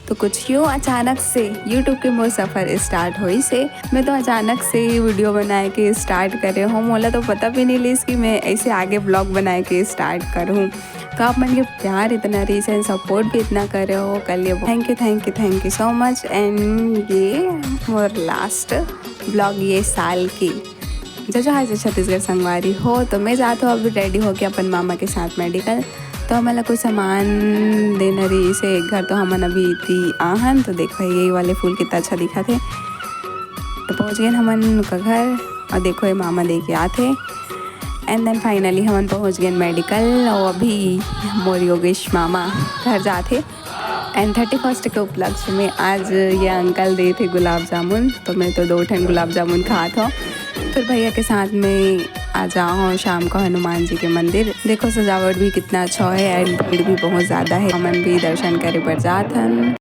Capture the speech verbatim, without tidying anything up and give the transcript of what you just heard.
तो कुछ यूँ अचानक से YouTube के मोर सफर start होइस हे। मैं तो अचानक से ही video बनाए के start करे हूँ, मोला तो पता भी नहीं लिस कि मैं ऐसे आगे vlog बनाए के start करूँ। तो आप मन के प्यार इतना रिहिस हे, support भी इतना करे हो, ओकर लिए thank you, thank you, thank you so much। And ये मोर last vlog ये साल की। जय जोहार, जय छत्तीसगढ़ संगवारी हो। तो मैं जात हूँ अभी ready होके अपन मामा के साथ medical। तो हमन ला कुछ सामान देना रिहिस हे, एक घर तो हमन अभी इति आहन। तो देखो, यही वाले फूल कितना अच्छा दिखत हे। तो पहुँच गेन हमन ओकर घर, और देखो, ये मामा दे के आत हे। And then finally हमन पहुँच गेन medical, और अभी मोर योगेश मामा घर जात हे। And thirty first के उपलक्ष्य में आज ये uncle देत हे गुलाब जामुन, तो मैं तो दो ठन गुलाब जामुन खात हूँ। फिर भैया के साथ में आ जाओ शाम को हनुमान जी के मंदिर। देखो, सजावट भी कितना अच्छा है and भीड़ भी बहुत ज़्यादा है। हमन भी दर्शन करे बर जात हन।